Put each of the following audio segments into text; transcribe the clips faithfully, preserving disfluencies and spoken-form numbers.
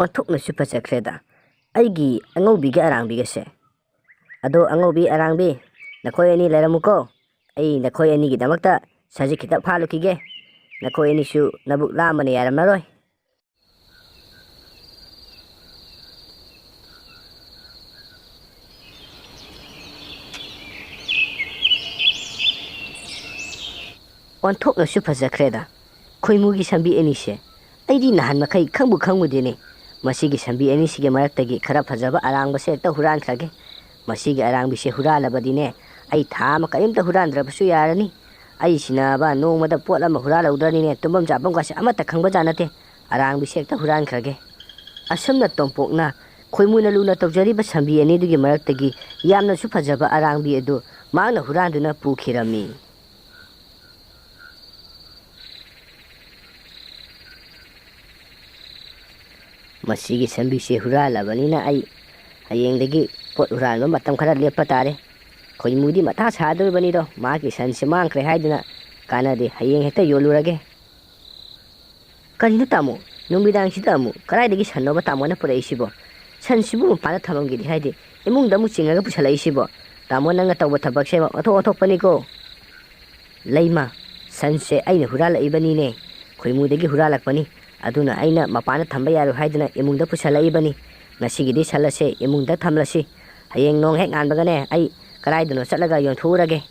ꯑꯣꯟꯊꯣꯛꯅꯁꯨ ꯐꯖꯈ꯭ꯔꯦꯗ, ꯑꯩꯒꯤ ꯑꯉꯧꯕꯤꯒ ꯑꯔꯥꯡꯕꯤꯒꯁꯦ꯫ ꯑꯗꯣ ꯑꯉꯧꯕꯤ, ꯑꯔꯥꯡꯕꯤ, ꯅꯈꯣꯏ ꯑꯅꯤ ꯂꯩꯔꯝꯃꯨꯀꯣ꯫ ꯑꯩ ꯅꯈꯣꯏ ꯑꯅꯤꯒꯤꯗꯃꯛꯇ ꯁꯖꯤꯛ ꯈꯤꯇ ꯐꯥꯜꯂꯨꯈꯤꯒꯦ꯫ ꯅꯈꯣꯏ ꯑꯅꯤꯁꯨ ꯅꯕꯨꯛ ꯂꯥꯝꯕꯅ ꯌꯥꯔꯝꯃꯔꯣꯏ꯫ ꯑꯣꯟꯊꯣꯛꯅꯁꯨ ꯐꯖꯈ꯭ꯔꯦꯗ, ꯈꯣꯏꯃꯨꯒꯤ ꯁꯝꯕꯤ ꯑꯅꯤꯁꯦ꯫ ꯑꯩꯗꯤ ꯅꯍꯥꯟ ꯃꯈꯩ ꯈꯪꯕꯨ ꯈꯪꯉꯨꯗꯦꯅꯦ꯫ ꯃꯁꯤꯒꯤ ꯁꯝꯕꯤ ꯑꯅꯤꯁꯤꯒꯤ ꯃꯔꯛꯇꯒꯤ ꯈꯔ ꯐꯖꯕ ꯑꯔꯥꯡꯕꯁꯦ ꯍꯦꯛꯇ ꯍꯨꯔꯥꯟꯈ꯭ꯔꯒꯦ꯫ ꯃꯁꯤꯒꯤ ꯑꯔꯥꯡꯕꯤꯁꯦ ꯍꯨꯔꯥꯜꯂꯕꯗꯤꯅꯦ, ꯑꯩ ꯊꯥ ꯑꯃ ꯀꯔꯤꯝꯇ ꯍꯨꯔꯥꯟꯗ꯭ꯔꯕꯁꯨ ꯌꯥꯔꯅꯤ꯫ ꯑꯩꯁꯤꯅꯕ ꯅꯣꯡꯃꯗ ꯄꯣꯠ ꯑꯃ ꯍꯨꯔꯥꯜꯍꯧꯗ꯭ꯔꯅꯤꯅꯦ, ꯇꯨꯝꯐꯝ ꯆꯥꯐꯝꯒꯁꯦ ꯑꯃꯠꯇ ꯈꯪꯕꯖꯥꯠ ꯅꯠꯇꯦ꯫ ꯑꯔꯥꯡꯕꯤꯁꯦ ꯍꯦꯛꯇ ꯍꯨꯔꯥꯟꯈ꯭ꯔꯒꯦ꯫ ꯑꯁꯨꯝꯅ ꯇꯣꯝꯄꯣꯛꯅ ꯈꯣꯏꯃꯨꯅ ꯂꯨꯅ ꯇꯧꯖꯔꯤꯕ ꯁꯝꯕꯤ ꯑꯅꯤꯗꯨꯒꯤ ꯃꯔꯛꯇꯒꯤ ꯌꯥꯝꯅꯁꯨ ꯐꯖꯕ ꯑꯔꯥꯡꯕꯤ ꯑꯗꯨ ꯃꯍꯥꯛꯅ ꯍꯨꯔꯥꯟꯗꯨꯅ ꯄꯨꯈꯤꯔꯝꯃꯤ꯫ ꯃꯁꯤꯒꯤ ꯁꯝꯕꯤꯁꯦ ꯍꯨꯔꯥꯜꯂꯕꯅꯤꯅ ꯑꯩ ꯍꯌꯦꯡꯗꯒꯤ ꯄꯣꯠ ꯍꯨꯔꯥꯟꯕ ꯃꯇꯝ ꯈꯔ ꯂꯦꯞꯄ ꯇꯥꯔꯦ꯫ ꯈꯣꯏꯃꯨꯗꯤ ꯃꯊꯥ ꯁꯥꯗꯣꯔꯤꯕꯅꯤꯗꯣ, ꯃꯍꯥꯛꯀꯤ ꯁꯟꯁꯦ ꯃꯥꯡꯈ꯭ꯔꯦ ꯍꯥꯏꯗꯨꯅ꯫ ꯀꯥꯟꯅꯗꯦ, ꯍꯌꯦꯡ ꯍꯦꯛꯇ ꯌꯣꯜꯂꯨꯔꯒꯦ꯫ ꯀꯔꯤꯅꯣ ꯇꯥꯃꯣ, ꯅꯨꯃꯤꯗꯥꯡꯁꯤꯗ ꯑꯃꯨꯛ ꯀꯗꯥꯏꯗꯒꯤ ꯁꯟꯅꯣꯕ ꯇꯥꯃꯣꯅ ꯄꯨꯔꯛꯏꯁꯤꯕꯣ? ꯁꯟꯁꯤꯕꯨ ꯃꯄꯥꯟꯗ ꯊꯝꯃꯝꯒꯦꯗꯤ ꯍꯥꯏꯗꯦ, ꯏꯃꯨꯡꯗ ꯑꯃꯨꯛ ꯆꯤꯡꯉꯒ ꯄꯨꯁꯜꯂꯛꯏꯁꯤꯕꯣ? ꯇꯥꯃꯣ, ꯅꯪꯅ ꯇꯧꯕ ꯊꯕꯛꯁꯦ ꯑꯣꯟꯊꯣꯛ ꯑꯣꯟꯊꯣꯛꯄꯅꯤꯀꯣ꯫ ꯂꯩꯃ, ꯁꯟꯁꯦ ꯑꯩꯅ ꯍꯨꯔꯥꯜꯂꯛꯏꯕꯅꯤꯅꯦ꯫ ꯈꯣꯏꯃꯨꯗꯒꯤ ꯍꯨꯔꯥꯜꯂꯛꯄꯅꯤ꯫ ꯑꯗꯨꯅ ꯑꯩꯅ ꯃꯄꯥꯟꯗ ꯊꯝꯕ ꯌꯥꯔꯣꯏ ꯍꯥꯏꯗꯨꯅ ꯏꯃꯨꯡꯗ ꯄꯨꯁꯜꯂꯛꯏꯕꯅꯤ꯫ ꯉꯁꯤꯒꯤꯗꯤ ꯁꯟ ꯑꯁꯦ ꯏꯃꯨꯡꯗ ꯊꯝꯂꯁꯤ꯫ ꯍꯌꯦꯡ ꯅꯣꯡ ꯍꯦꯛ ꯉꯥꯟꯕꯒꯅꯦ, ꯑꯩ ꯀꯗꯥꯏꯗꯅꯣ ꯆꯠꯂꯒ ꯌꯣꯟꯊꯣꯛꯎꯔꯒꯦ꯫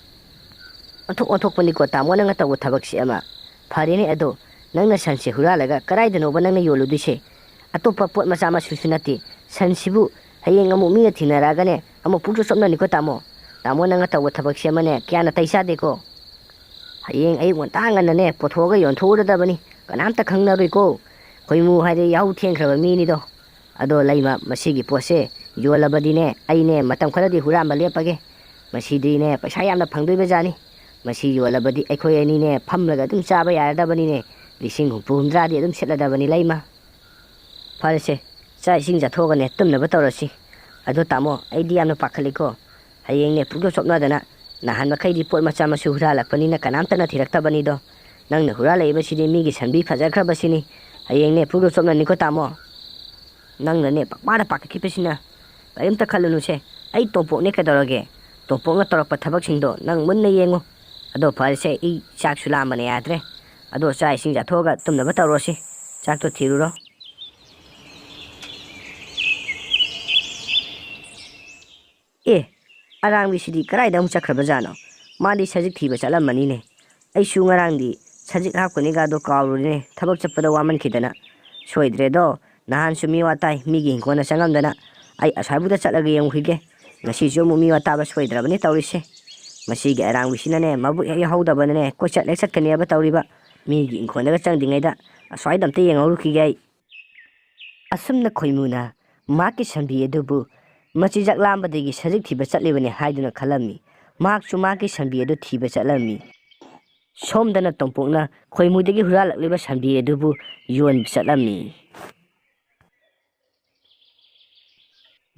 ꯑꯣꯟꯊꯣꯛ ꯑꯣꯟꯊꯣꯛꯄꯅꯤꯀꯣ ꯇꯥꯃꯣ ꯅꯪꯅ ꯇꯧꯕ ꯊꯕꯛꯁꯤ ꯑꯃ꯫ ꯐꯔꯦꯅꯦ ꯑꯗꯣ, ꯅꯪꯅ ꯁꯟꯁꯦ ꯍꯨꯔꯥꯜꯂꯒ ꯀꯗꯥꯏꯗꯅꯣꯕ ꯅꯪꯅ ꯌꯣꯜꯂꯨꯗꯣꯏꯁꯦ? ꯑꯇꯣꯞꯄ ꯄꯣꯠ ꯃꯆꯥ ꯃꯁꯨꯁꯨ ꯅꯠꯇꯦ꯫ ꯁꯟꯁꯤꯕꯨ ꯍꯌꯦꯡ ꯑꯃꯨꯛ ꯃꯤꯅ ꯊꯤꯅꯔꯛꯑꯒꯅꯦ, ꯑꯃꯨꯛ ꯄꯨꯡꯆꯣꯞ ꯆꯣꯞꯅꯅꯤꯀꯣ ꯇꯥꯃꯣ꯫ ꯇꯥꯃꯣ ꯅꯪꯅ ꯇꯧꯕ ꯊꯕꯛꯁꯤ ꯑꯃꯅꯦ, ꯀꯌꯥ ꯅꯥꯇꯩ ꯆꯥꯗꯦꯀꯣ꯫ ꯍꯌꯦꯡ ꯑꯌꯨꯛ ꯉꯟꯇꯥ ꯉꯟꯅꯅꯦ, ꯄꯨꯊꯣꯛꯑꯒ ꯌꯣꯟꯊꯣꯛꯎꯔꯗꯕꯅꯤ꯫ ꯀꯅꯥꯝꯇ ꯈꯪꯅꯔꯣꯏꯀꯣ꯫ ꯈꯣꯏꯃꯨ ꯍꯥꯏꯗꯤ ꯌꯥꯍꯧ ꯊꯦꯡꯈ꯭ꯔꯕ ꯃꯤꯅꯤꯗꯣ꯫ ꯑꯗꯣ ꯂꯩꯃ, ꯃꯁꯤꯒꯤ ꯄꯣꯠꯁꯦ ꯌꯣꯜꯂꯕꯗꯤꯅꯦ, ꯑꯩꯅꯦ ꯃꯇꯝ ꯈꯔꯗꯤ ꯍꯨꯔꯥꯟꯕ ꯂꯦꯞꯄꯒꯦ꯫ ꯃꯁꯤꯗꯤꯅꯦ ꯄꯩꯁꯥ ꯌꯥꯝꯅ ꯐꯪꯗꯣꯏꯕꯖꯥꯠꯅꯤ꯫ ꯃꯁꯤ ꯌꯣꯜꯂꯕꯗꯤ ꯑꯩꯈꯣꯏ ꯑꯅꯤꯅꯦ ꯐꯝꯂꯒ ꯑꯗꯨꯝ ꯆꯥꯕ ꯌꯥꯔꯗꯕꯅꯤꯅꯦ꯫ ꯂꯤꯁꯤꯡ ꯍꯨꯝꯐꯨ ꯍꯨꯝꯗ꯭ꯔꯥꯗꯤ ꯑꯗꯨꯝ ꯁꯤꯠꯂꯗꯕꯅꯤ ꯂꯩꯃ꯫ ꯐꯔꯦꯁꯦ, ꯆꯥꯛ ꯏꯁꯤꯡ ꯆꯥꯊꯣꯛꯑꯒꯅꯦ ꯇꯨꯝꯅꯕ ꯇꯧꯔꯁꯤ꯫ ꯑꯗꯣ ꯇꯥꯃꯣ, ꯑꯩꯗꯤ ꯌꯥꯝꯅ ꯄꯥꯈꯠꯂꯤꯀꯣ꯫ ꯍꯌꯦꯡꯅꯦ ꯄꯨꯡꯆꯣꯞ ꯆꯣꯞꯅꯗꯅ, ꯅꯍꯥꯟ ꯃꯈꯩꯗꯤ ꯄꯣꯠ ꯃꯆꯥ ꯃꯁꯨ ꯍꯨꯔꯥꯜꯂꯛꯄꯅꯤꯅ ꯀꯅꯥꯝꯇꯅ ꯊꯤꯔꯛꯇꯕꯅꯤꯗꯣ꯫ ꯅꯪꯅ ꯍꯨꯔꯥꯜꯂꯛꯏꯕꯁꯤꯗꯤ ꯃꯤꯒꯤ ꯁꯟꯕꯤ ꯐꯖꯈ꯭ꯔꯕꯁꯤꯅꯤ꯫ ꯍꯌꯦꯡꯅꯦ ꯄꯨꯡꯆꯣꯞ ꯆꯣꯞꯅꯅꯤꯀꯣ ꯇꯥꯃꯣ꯫ ꯅꯪꯅꯅꯦ ꯄꯪꯄꯥꯗ ꯄꯥꯈꯠꯈꯤꯕꯁꯤꯅ꯫ ꯀꯔꯤꯝꯇ ꯈꯜꯂꯨꯅꯨꯁꯦ, ꯑꯩ ꯇꯣꯝꯄꯣꯛꯅꯦ ꯀꯩꯗꯧꯔꯒꯦ? ꯇꯣꯝꯄꯣꯛꯅ ꯇꯧꯔꯛꯄ ꯊꯕꯛꯁꯤꯡꯗꯣ ꯅꯪ ꯃꯨꯟꯅ ꯌꯦꯡꯉꯨ꯫ ꯑꯗꯣ ꯐꯔꯦꯁꯦ, ꯑꯩ ꯆꯥꯛꯁꯨ ꯂꯥꯝꯕꯅ ꯌꯥꯗ꯭ꯔꯦ꯫ ꯑꯗꯣ ꯆꯥꯛ ꯏꯁꯤꯡ ꯆꯥꯊꯣꯛꯑꯒ ꯇꯨꯝꯅꯕ ꯇꯧꯔꯣꯁꯤ꯫ ꯆꯥꯛꯇꯣ ꯊꯤꯔꯨꯔꯣ꯫ ꯑꯦ, ꯑꯔꯥꯡꯕꯤꯁꯤꯗꯤ ꯀꯗꯥꯏꯗ ꯑꯃꯨꯛ ꯆꯠꯈ꯭ꯔꯕꯖꯥꯠꯅꯣ? ꯃꯥꯗꯤ ꯁꯖꯤꯛ ꯊꯤꯕ ꯆꯠꯂꯝꯃꯅꯤꯅꯦ꯫ ꯑꯩꯁꯨ ꯉꯔꯥꯡꯗꯤ ꯁꯖꯤꯛ ꯍꯥꯞꯀꯅꯤꯒꯗꯣ ꯀꯥꯎꯔꯨꯔꯦꯅꯦ, ꯊꯕꯛ ꯆꯠꯄꯗ ꯋꯥꯃꯟꯈꯤꯗꯅ꯫ ꯁꯣꯏꯗ꯭ꯔꯦꯗꯣ, ꯅꯍꯥꯟꯁꯨ ꯃꯤꯋꯥ ꯇꯥꯏ, ꯃꯤꯒꯤ ꯏꯪꯈꯣꯜꯗ ꯆꯪꯉꯝꯗꯅ꯫ ꯑꯩ ꯑꯁ꯭ꯋꯥꯏꯕꯨꯗ ꯆꯠꯂꯒ ꯌꯦꯡꯉꯨꯈꯤꯒꯦ꯫ ꯉꯁꯤꯁꯨ ꯑꯃꯨꯛ ꯃꯤꯋꯥ ꯇꯥꯕ ꯁꯣꯏꯗ꯭ꯔꯕꯅꯤ ꯇꯧꯔꯤꯁꯦ꯫ ꯃꯁꯤꯒꯤ ꯑꯔꯥꯡꯕꯤꯁꯤꯅꯅꯦ, ꯃꯕꯨꯛ ꯍꯦꯛ ꯌꯥꯍꯧꯗꯕꯅꯅꯦ, ꯀꯣꯏꯆꯠ ꯍꯦꯛ ꯆꯠꯀꯅꯦꯕ ꯇꯧꯔꯤꯕ꯫ ꯃꯤꯒꯤ ꯏꯪꯈꯣꯜꯗꯒ ꯆꯪꯗ꯭ꯔꯤꯉꯩꯗ ꯑꯁ꯭ꯋꯥꯏꯗ ꯑꯝꯇ ꯌꯦꯡꯍꯧꯔꯨꯈꯤꯒꯦ ꯑꯩ꯫ ꯑꯁꯨꯝꯅ ꯈꯣꯏꯃꯨꯅ ꯃꯍꯥꯛꯀꯤ ꯁꯟꯕꯤ ꯑꯗꯨꯕꯨ ꯃꯆꯤꯟꯖꯥꯛ ꯂꯥꯝꯕꯗꯒꯤ ꯁꯖꯤꯛ ꯊꯤꯕ ꯆꯠꯂꯤꯕꯅꯤ ꯍꯥꯏꯗꯨꯅ ꯈꯜꯂꯝꯃꯤ꯫ ꯃꯍꯥꯛꯁꯨ ꯃꯍꯥꯛꯀꯤ ꯁꯟꯕꯤ ꯑꯗꯨ ꯊꯤꯕ ꯆꯠꯂꯝꯃꯤ꯫ ꯁꯣꯝꯗꯅ ꯇꯣꯝꯄꯣꯛꯅ ꯈꯣꯏꯃꯨꯗꯒꯤ ꯍꯨꯔꯥꯜꯂꯛꯂꯤꯕ ꯁꯟꯕꯤ ꯑꯗꯨꯕꯨ ꯌꯣꯟꯕ ꯆꯠꯂꯝꯃꯤ꯫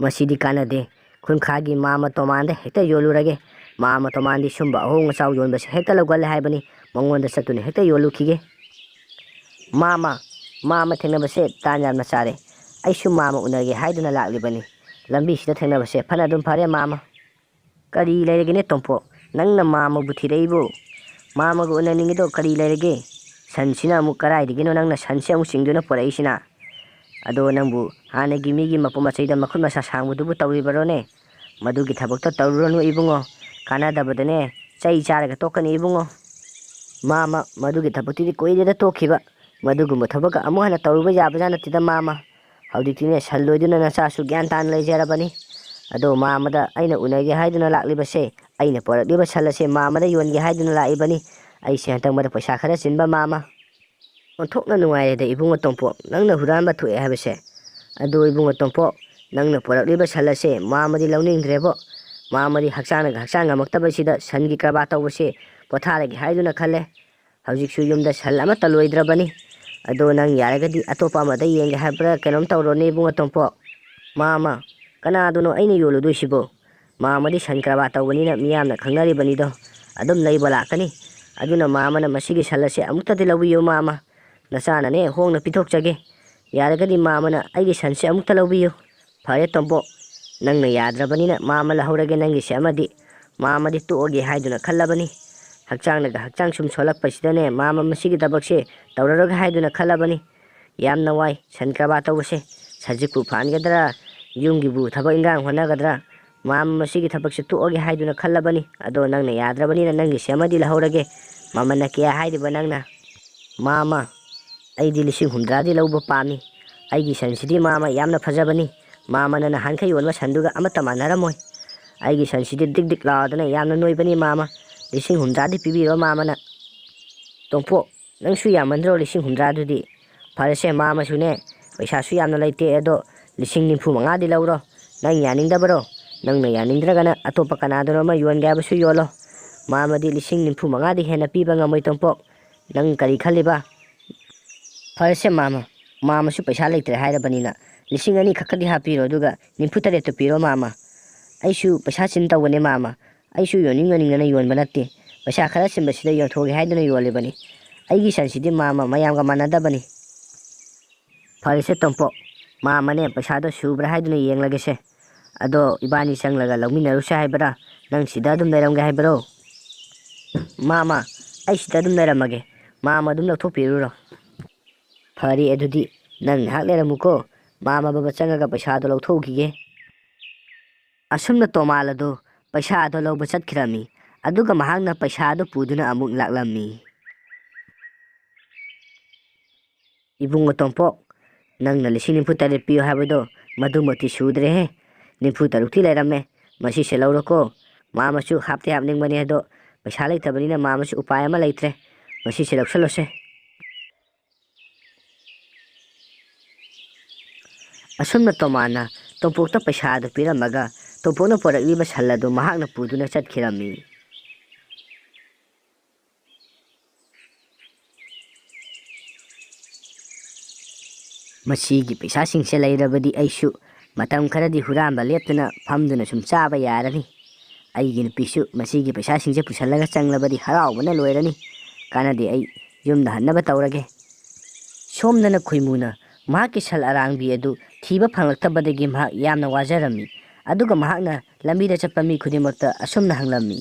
ꯃꯁꯤꯗꯤ ꯀꯥꯟꯅꯗꯦ꯫ ꯈꯨꯟꯈꯥꯒꯤ ꯃꯥꯃ ꯇꯣꯃꯥꯟꯗ ꯍꯦꯛꯇ ꯌꯣꯜꯂꯨꯔꯒꯦ꯫ ꯃꯥꯃ ꯇꯣꯃꯥꯟꯗꯤ ꯁꯨꯝꯕ ꯑꯍꯣꯡ ꯑꯆꯥꯎ ꯌꯣꯟꯕꯁꯦ ꯍꯦꯛꯇ ꯂꯧꯒꯜꯂꯦ ꯍꯥꯏꯕꯅꯤ꯫ ꯃꯉꯣꯟꯗ ꯆꯠꯇꯨꯅ ꯍꯦꯛꯇ ꯌꯣꯜꯂꯨꯈꯤꯒꯦ꯫ ꯃꯥꯃ, ꯃꯥꯃ ꯊꯦꯡꯅꯕꯁꯦ ꯇꯥꯟ ꯌꯥꯝꯅ ꯆꯥꯔꯦ꯫ ꯑꯩꯁꯨ ꯃꯥꯃ ꯎꯅꯒꯦ ꯍꯥꯏꯗꯨꯅ ꯂꯥꯛꯂꯤꯕꯅꯤ꯫ ꯂꯝꯕꯤꯁꯤꯗ ꯊꯦꯡꯅꯕꯁꯦ ꯐꯅ ꯑꯗꯨꯝ ꯐꯔꯦ ꯃꯥꯃ꯫ ꯀꯔꯤ ꯂꯩꯔꯒꯦꯅꯦ ꯇꯣꯝꯄꯣꯛ? ꯅꯪꯅ ꯃꯥꯃꯕꯨ ꯊꯤꯔꯛꯏꯕꯨ? ꯃꯥꯃꯒ ꯎꯅꯅꯤꯡꯉꯤꯗꯣ ꯀꯔꯤ ꯂꯩꯔꯒꯦ? ꯁꯟꯁꯤꯅ ꯑꯃꯨꯛ ꯀꯗꯥꯏꯗꯒꯤꯅꯣ ꯅꯪꯅ ꯁꯟꯁꯦ ꯑꯃꯨꯛ ꯆꯤꯡꯗꯨꯅ ꯄꯨꯔꯛꯏꯁꯤꯅ? ꯑꯗꯣ ꯅꯪꯕꯨ ꯍꯥꯟꯅꯒꯤ ꯃꯤꯒꯤ ꯃꯄꯣ ꯃꯆꯩꯗ ꯃꯈꯨꯠ ꯃꯁꯥ ꯁꯥꯡꯕꯗꯨꯕꯨ ꯇꯧꯔꯤꯕꯔꯣꯅꯦ? ꯃꯗꯨꯒꯤ ꯊꯕꯛꯇꯣ ꯇꯧꯔꯨꯔꯅꯨ ꯏꯕꯨꯡꯉꯣ꯫ ꯀꯥꯟꯅꯗꯕꯗꯅꯦ ꯆꯩ ꯆꯥꯔꯒ ꯇꯣꯛꯀꯅꯤ ꯏꯕꯨꯡꯉꯣ꯫ ꯃꯥꯃ, ꯃꯗꯨꯒꯤ ꯊꯕꯛꯇꯨꯗꯤ ꯀꯨꯏꯔꯦꯗ ꯇꯣꯛꯈꯤꯕ꯫ ꯃꯗꯨꯒꯨꯝꯕ ꯊꯕꯛꯀ ꯑꯃꯨꯛ ꯍꯟꯅ ꯇꯧꯔꯨꯕ ꯌꯥꯕꯖꯥꯠ ꯅꯠꯇꯦꯗ ꯃꯥꯃ꯫ ꯍꯧꯖꯤꯛꯇꯤꯅꯦ ꯁꯟ ꯂꯣꯏꯗꯨꯅ ꯅꯆꯥꯁꯨ ꯒ꯭ꯌꯥꯟ ꯇꯥꯅ ꯂꯩꯖꯔꯕꯅꯤ꯫ ꯑꯗꯣ ꯃꯥꯃꯗ ꯑꯩꯅ ꯎꯅꯒꯦ ꯍꯥꯏꯗꯨꯅ ꯂꯥꯛꯂꯤꯕꯁꯦ, ꯑꯩꯅ ꯄꯣꯔꯛꯂꯤꯕ ꯁꯟ ꯑꯁꯦ ꯃꯥꯃꯗ ꯌꯣꯟꯒꯦ ꯍꯥꯏꯗꯨꯅ ꯂꯥꯛꯏꯕꯅꯤ꯫ ꯑꯩꯁꯦ ꯍꯟꯗꯛ ꯃꯔꯛ ꯄꯩꯁꯥ ꯈꯔ ꯆꯤꯟꯕ ꯃꯥꯃ꯫ ꯑꯣꯟꯊꯣꯛꯅ ꯅꯨꯡꯉꯥꯏꯔꯦꯗ ꯏꯕꯨꯡꯉꯣ ꯇꯣꯝꯄꯣꯛ, ꯅꯪꯅ ꯍꯨꯔꯥꯟꯕ ꯊꯣꯛꯑꯦ ꯍꯥꯏꯕꯁꯦ꯫ ꯑꯗꯨ ꯏꯕꯨꯡꯉꯣ ꯇꯣꯝꯄꯣꯛ, ꯅꯪꯅ ꯄꯨꯔꯛꯂꯤꯕ ꯁꯟ ꯑꯁꯦ ꯃꯥꯃꯗꯤ ꯂꯧꯅꯤꯡꯗ꯭ꯔꯦꯕꯣ꯫ ꯃꯥꯃꯗꯤ ꯍꯛꯆꯥꯡꯅꯒ ꯍꯛꯆꯥꯡ ꯉꯝꯃꯛꯇꯕꯁꯤꯗ ꯁꯟꯒꯤ ꯀꯔꯕꯥꯔ ꯇꯧꯕꯁꯦ ꯄꯣꯊꯥꯔꯒꯦ ꯍꯥꯏꯗꯨꯅ ꯈꯜꯂꯦ꯫ ꯍꯧꯖꯤꯛꯁꯨ ꯌꯨꯝꯗ ꯁꯟ ꯑꯃꯠꯇ ꯂꯣꯏꯗ꯭ꯔꯕꯅꯤ꯫ ꯑꯗꯣ ꯅꯪ ꯌꯥꯔꯒꯗꯤ ꯑꯇꯣꯞꯄ ꯑꯃꯗ ꯌꯦꯡꯒꯦ ꯍꯥꯏꯕ꯭ꯔꯥ ꯀꯩꯅꯣꯝ ꯇꯧꯔꯣꯅꯦ ꯏꯕꯨꯡꯉꯣ ꯇꯣꯝꯄꯣꯛ꯫ ꯃꯥꯃ, ꯀꯅꯥꯗꯅꯣ ꯑꯩꯅ ꯌꯣꯜꯂꯨꯗꯣꯏꯁꯤꯕꯣ? ꯃꯥꯃꯗꯤ ꯁꯟ ꯀꯔꯕꯥꯔ ꯇꯧꯕꯅꯤꯅ ꯃꯤꯌꯥꯝꯅ ꯈꯪꯅꯔꯤꯕꯅꯤꯗꯣ꯫ ꯑꯗꯨꯝ ꯂꯩꯕ ꯂꯥꯛꯀꯅꯤ꯫ ꯑꯗꯨꯅ ꯃꯥꯃꯅ ꯃꯁꯤꯒꯤ ꯁꯟ ꯑꯁꯦ ꯑꯃꯨꯛꯇꯗꯤ ꯂꯧꯕꯤꯌꯨ ꯃꯥꯃ꯫ ꯅꯆꯥꯅꯅꯦ ꯍꯣꯡꯅ ꯄꯤꯊꯣꯛꯆꯒꯦ꯫ ꯌꯥꯔꯒꯗꯤ ꯃꯥꯃꯅ ꯑꯩꯒꯤ ꯁꯟꯁꯦ ꯑꯃꯨꯛꯇ ꯂꯧꯕꯤꯌꯨ꯫ ꯐꯔꯦ ꯇꯣꯝꯄꯣꯛ, ꯅꯪꯅ ꯌꯥꯗ꯭ꯔꯕꯅꯤꯅ ꯃꯥꯃ ꯂꯧꯍꯧꯔꯒꯦ ꯅꯪꯒꯤꯁꯦ ꯑꯃꯗꯤ꯫ ꯃꯥꯃꯗꯤ ꯇꯣꯛꯑꯒꯦ ꯍꯥꯏꯗꯨꯅ ꯈꯜꯂꯕꯅꯤ꯫ ꯍꯛꯆꯥꯡꯅꯒ ꯍꯛꯆꯥꯡ ꯁꯨꯝ ꯁꯣꯜꯂꯛꯄꯁꯤꯗꯅꯦ ꯃꯥꯃ ꯃꯁꯤꯒꯤ ꯊꯕꯛꯁꯦ ꯇꯧꯔꯔꯣꯏꯒꯦ ꯍꯥꯏꯗꯨꯅ ꯈꯜꯂꯕꯅꯤ꯫ ꯌꯥꯝꯅ ꯋꯥꯏ ꯁꯟ ꯀꯔꯕꯥꯔ ꯇꯧꯕꯁꯦ꯫ ꯁꯖꯤꯛꯄꯨ ꯐꯥꯟꯒꯗ꯭ꯔꯥ, ꯌꯨꯝꯒꯤꯕꯨ ꯊꯕꯛ ꯏꯟꯈꯥꯡ ꯍꯣꯠꯅꯒꯗ꯭ꯔꯥ? ꯃꯥꯃ ꯃꯁꯤꯒꯤ ꯊꯕꯛꯁꯦ ꯇꯣꯛꯑꯒꯦ ꯍꯥꯏꯗꯨꯅ ꯈꯜꯂꯕꯅꯤ꯫ ꯑꯗꯣ ꯅꯪꯅ ꯌꯥꯗ꯭ꯔꯕꯅꯤꯅ ꯅꯪꯒꯤꯁꯦ ꯑꯃꯗꯤ ꯂꯧꯍꯧꯔꯒꯦ꯫ ꯃꯃꯜꯅ ꯀꯌꯥ ꯍꯥꯏꯔꯤꯕ ꯅꯪꯅ? ꯃꯥꯃ, ꯑꯩꯗꯤ ꯂꯤꯁꯤꯡ ꯍꯨꯝꯗ꯭ꯔꯥꯗꯤ ꯂꯧꯕ ꯄꯥꯝꯃꯤ꯫ ꯑꯩꯒꯤ ꯁꯟꯁꯤꯗꯤ ꯃꯥꯃ ꯌꯥꯝꯅ ꯐꯖꯕꯅꯤ꯫ ꯃꯥꯃꯅ ꯅꯍꯥꯟꯈꯩ ꯌꯣꯟꯕ ꯁꯟꯗꯨꯒ ꯑꯃꯠꯇ ꯃꯥꯟꯅꯔꯝꯃꯣꯏ꯫ ꯑꯩꯒꯤ ꯁꯟꯁꯤꯗꯤ ꯗꯤꯛ ꯗꯤꯛ ꯂꯥꯎꯗꯅ ꯌꯥꯝꯅ ꯅꯣꯏꯕꯅꯤ ꯃꯥꯃ꯫ ꯂꯤꯁꯤꯡ ꯍꯨꯝꯗ꯭ꯔꯥꯗꯤ ꯄꯤꯕꯤꯔꯣ ꯃꯥꯃꯅ꯫ ꯇꯣꯝꯄꯣꯛ, ꯅꯪꯁꯨ ꯌꯥꯝꯃꯟꯗ꯭ꯔꯣ ꯂꯤꯁꯤꯡ ꯍꯨꯝꯗ꯭ꯔꯥꯗꯨꯗꯤ? ꯐꯔꯦꯁꯦ, ꯃꯥꯃꯁꯨꯅꯦ ꯄꯩꯁꯥꯁꯨ ꯌꯥꯝꯅ ꯂꯩꯇꯦ, ꯑꯗꯣ ꯂꯤꯁꯤꯡ ꯅꯤꯐꯨ ꯃꯉꯥꯗꯤ ꯂꯧꯔꯣ꯫ ꯅꯪ ꯌꯥꯅꯤꯡꯗꯕꯔꯣ? ꯅꯪꯅ ꯌꯥꯅꯤꯡꯗ꯭ꯔꯒꯅ ꯑꯇꯣꯞꯄ ꯀꯅꯥꯗꯅꯣ ꯑꯃ ꯌꯣꯟꯒꯦ ꯍꯥꯏꯕꯁꯨ ꯌꯣꯜꯂꯣ꯫ ꯃꯥꯃꯗꯤ ꯂꯤꯁꯤꯡ ꯅꯤꯐꯨ ꯃꯉꯥꯗꯤ ꯍꯦꯟꯅ ꯄꯤꯕ ꯉꯝꯃꯣꯏ ꯇꯣꯝꯄꯣꯛ꯫ ꯅꯪ ꯀꯔꯤ ꯈꯜꯂꯤꯕ? ꯐꯔꯦꯁꯦ ꯃꯥꯃ, ꯃꯥꯃꯁꯨ ꯄꯩꯁꯥ ꯂꯩꯇ꯭ꯔꯦ ꯍꯥꯏꯔꯕꯅꯤꯅ ꯂꯤꯁꯤꯡ ꯑꯅꯤ ꯈꯛꯀꯗꯤ ꯍꯥꯞꯄꯤꯔꯣ, ꯑꯗꯨꯒ ꯅꯤꯐꯨ ꯇꯔꯦꯠꯇꯨ ꯄꯤꯔꯣ ꯃꯥꯃ꯫ ꯑꯩꯁꯨ ꯄꯩꯁꯥ ꯆꯤꯟ ꯇꯧꯕꯅꯦ ꯃꯥꯃ꯫ ꯑꯩꯁꯨ ꯌꯣꯟꯅꯤꯡ ꯌꯣꯟꯅꯤꯡꯗꯅ ꯌꯣꯟꯕ ꯅꯠꯇꯦ꯫ ꯄꯩꯁꯥ ꯈꯔ ꯆꯤꯟꯕꯁꯤꯗ ꯌꯣꯟꯊꯣꯛꯑꯒꯦ ꯍꯥꯏꯗꯨꯅ ꯌꯣꯜꯂꯤꯕꯅꯤ꯫ ꯑꯩꯒꯤ ꯁꯟꯁꯤꯗꯤ ꯃꯥꯃ ꯃꯌꯥꯝꯒ ꯃꯥꯟꯅꯗꯕꯅꯤ꯫ ꯐꯔꯦꯁꯦ ꯇꯣꯝꯄꯣꯛ, ꯃꯥꯃꯅꯦ ꯄꯩꯁꯥꯗꯣ ꯁꯨꯕ꯭ꯔꯥ ꯍꯥꯏꯗꯨꯅ ꯌꯦꯡꯂꯒꯦꯁꯦ꯫ ꯑꯗꯣ ꯏꯕꯥꯅꯤ ꯆꯪꯂꯒ ꯂꯧꯃꯤꯟꯅꯔꯨꯁꯦ ꯍꯥꯏꯕ꯭ꯔꯥ? ꯅꯪ ꯁꯤꯗ ꯑꯗꯨꯝ ꯂꯩꯔꯝꯒꯦ ꯍꯥꯏꯕ꯭ꯔꯣ? ꯃꯥꯃ, ꯑꯩ ꯁꯤꯗ ꯑꯗꯨꯝ ꯂꯩꯔꯝꯃꯒꯦ꯫ ꯃꯥꯃ ꯑꯗꯨꯝ ꯂꯧꯊꯣꯛꯄꯤꯔꯨꯔꯣ꯫ ꯐꯔꯦ, ꯑꯗꯨꯗꯤ ꯅꯪ ꯉꯥꯏꯍꯥꯛ ꯂꯩꯔꯝꯃꯨꯀꯣ꯫ ꯃꯥꯃ ꯕꯕꯥ ꯆꯪꯉꯒ ꯄꯩꯁꯥꯗꯣ ꯂꯧꯊꯣꯛꯎꯈꯤꯒꯦ꯫ ꯑꯁꯨꯝꯅ ꯇꯣꯃꯥꯜ ꯑꯗꯨ ꯄꯩꯁꯥ ꯑꯗꯨ ꯂꯧꯕ ꯆꯠꯈꯤꯔꯝꯃꯤ꯫ ꯑꯗꯨꯒ ꯃꯍꯥꯛꯅ ꯄꯩꯁꯥ ꯑꯗꯨ ꯄꯨꯗꯨꯅ ꯑꯃꯨꯛ ꯂꯥꯛꯂꯝꯃꯤ꯫ ꯏꯕꯨꯡꯉꯣ ꯇꯣꯝꯄꯣꯛ, ꯅꯪꯅ ꯂꯤꯁꯤꯡ ꯅꯤꯐꯨ ꯇꯔꯦꯠ ꯄꯤꯌꯨ ꯍꯥꯏꯕꯗꯣ ꯃꯗꯨꯃꯛꯇꯤ ꯁꯨꯗ꯭ꯔꯦꯍꯦ꯫ ꯅꯤꯐꯨ ꯇꯔꯨꯛꯇꯤ ꯂꯩꯔꯝꯃꯦ꯫ ꯃꯁꯤꯁꯦ ꯂꯧꯔꯣꯀꯣ꯫ ꯃꯥꯃꯁꯨ ꯍꯥꯞꯇꯤ ꯍꯥꯞꯅꯤꯡꯕꯅꯦ, ꯑꯗꯣ ꯄꯩꯁꯥ ꯂꯩꯇꯕꯅꯤꯅ ꯃꯥꯃꯁꯨ ꯎꯄꯥꯏ ꯑꯃ ꯂꯩꯇ꯭ꯔꯦ꯫ ꯃꯁꯤꯁꯦ ꯂꯧꯁꯜꯂꯣꯁꯦ꯫ ꯑꯁꯨꯝꯅ ꯇꯣꯃꯥꯟꯅ ꯇꯣꯝꯄꯣꯛꯇ ꯄꯩꯁꯥ ꯑꯗꯨ ꯄꯤꯔꯝꯃꯒ ꯇꯣꯝꯄꯣꯛꯅ ꯄꯨꯔꯛꯂꯤꯕ ꯁꯟ ꯑꯗꯨ ꯃꯍꯥꯛꯅ ꯄꯨꯗꯨꯅ ꯆꯠꯈꯤꯔꯝꯃꯤ꯫ ꯃꯁꯤꯒꯤ ꯄꯩꯁꯥꯁꯤꯡꯁꯦ ꯂꯩꯔꯕꯗꯤ ꯑꯩꯁꯨ ꯃꯇꯝ ꯈꯔꯗꯤ ꯍꯨꯔꯥꯟꯕ ꯂꯦꯞꯇꯅ ꯐꯝꯗꯨꯅ ꯁꯨꯝ ꯆꯥꯕ ꯌꯥꯔꯅꯤ꯫ ꯑꯩꯒꯤ ꯅꯨꯄꯤꯁꯨ ꯃꯁꯤꯒꯤ ꯄꯩꯁꯥꯁꯤꯡꯁꯦ ꯄꯨꯁꯜꯂꯒ ꯆꯪꯂꯕꯗꯤ ꯍꯔꯥꯎꯕꯅ ꯂꯣꯏꯔꯅꯤ꯫ ꯀꯥꯟꯅꯗꯦ, ꯑꯩ ꯌꯨꯝꯗ ꯍꯟꯅꯕ ꯇꯧꯔꯒꯦ꯫ ꯁꯣꯝꯗꯅ ꯈꯣꯏꯃꯨꯅ ꯃꯍꯥꯛꯀꯤ ꯁꯟ ꯑꯔꯥꯡꯕꯤ ꯑꯗꯨ ꯊꯤꯕ ꯐꯪꯂꯛꯇꯕꯗꯒꯤ ꯃꯍꯥꯛ ꯌꯥꯝꯅ ꯋꯥꯖꯔꯝꯃꯤ꯫ ꯑꯗꯨꯒ ꯃꯍꯥꯛꯅ ꯂꯝꯕꯤꯗ ꯆꯠꯄ ꯃꯤ ꯈꯨꯗꯤꯡꯃꯛꯇ ꯑꯁꯨꯝꯅ ꯍꯪꯂꯝꯃꯤ,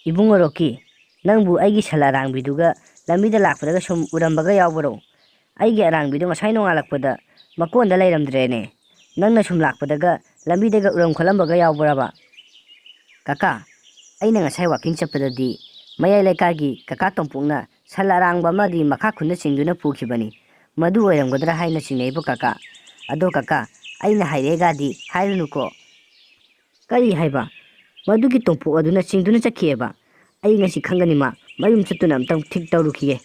"ꯏꯕꯨꯡꯉꯣ ꯔꯣꯀꯤ, ꯅꯪꯕꯨ ꯑꯩꯒꯤ ꯁꯟ ꯑꯔꯥꯡꯕꯤꯗꯨꯒ ꯂꯝꯕꯤꯗ ꯂꯥꯛꯄꯗꯒ ꯁꯨꯝ ꯎꯔꯝꯕꯒ ꯌꯥꯎꯕꯔꯣ? ꯑꯩꯒꯤ ꯑꯔꯥꯡꯕꯤꯗꯨ ꯉꯁꯥꯏ ꯅꯣꯡꯉꯥꯜꯂꯛꯄꯗ ꯃꯀꯣꯟꯗ ꯂꯩꯔꯝꯗ꯭ꯔꯦꯅꯦ꯫ ꯅꯪꯅ ꯁꯨꯝ ꯂꯥꯛꯄꯗꯒ ꯂꯝꯕꯤꯗꯒ ꯎꯔꯝ ꯈꯣꯠꯂꯝꯕꯒ ꯌꯥꯎꯕ꯭ꯔꯕ?" "ꯀꯀꯥ, ꯑꯩꯅ ꯉꯁꯥꯏ ꯋꯥꯀꯤꯡ ꯆꯠꯄꯗꯗꯤ ꯃꯌꯥꯏ ꯂꯩꯀꯥꯏꯒꯤ ꯀꯀꯥ ꯇꯣꯝꯄꯣꯛꯅ ꯁꯟ ꯑꯔꯥꯡꯕ ꯑꯃꯗꯤ ꯃꯈꯥ ꯈꯨꯟꯗ ꯆꯤꯡꯗꯨꯅ ꯄꯨꯈꯤꯕꯅꯤ꯫ ꯃꯗꯨ ꯑꯣꯏꯔꯝꯒꯗ꯭ꯔꯥ ꯍꯥꯏꯅ ꯆꯤꯡꯅꯩꯕ ꯀꯀꯥ꯫ ꯑꯗꯣ ꯀꯀꯥ, ꯑꯩꯅ ꯍꯥꯏꯔꯦꯒꯗꯤ ꯍꯥꯏꯔꯨꯅꯨꯀꯣ꯫" "ꯀꯔꯤ ꯍꯥꯏꯕ? ꯃꯗꯨꯒꯤ ꯇꯣꯝꯄꯣꯛ ꯑꯗꯨꯅ ꯆꯤꯡꯗꯨꯅ ꯆꯠꯈꯤꯑꯕ? ꯑꯩ ꯉꯁꯤ ꯈꯪꯒꯅꯤ ꯃꯥ꯫ ꯃꯌꯨꯝ ꯆꯠꯇꯨꯅ ꯑꯝꯇꯪ ꯊꯤꯛ ꯇꯧꯔꯨꯈꯤꯒꯦ꯫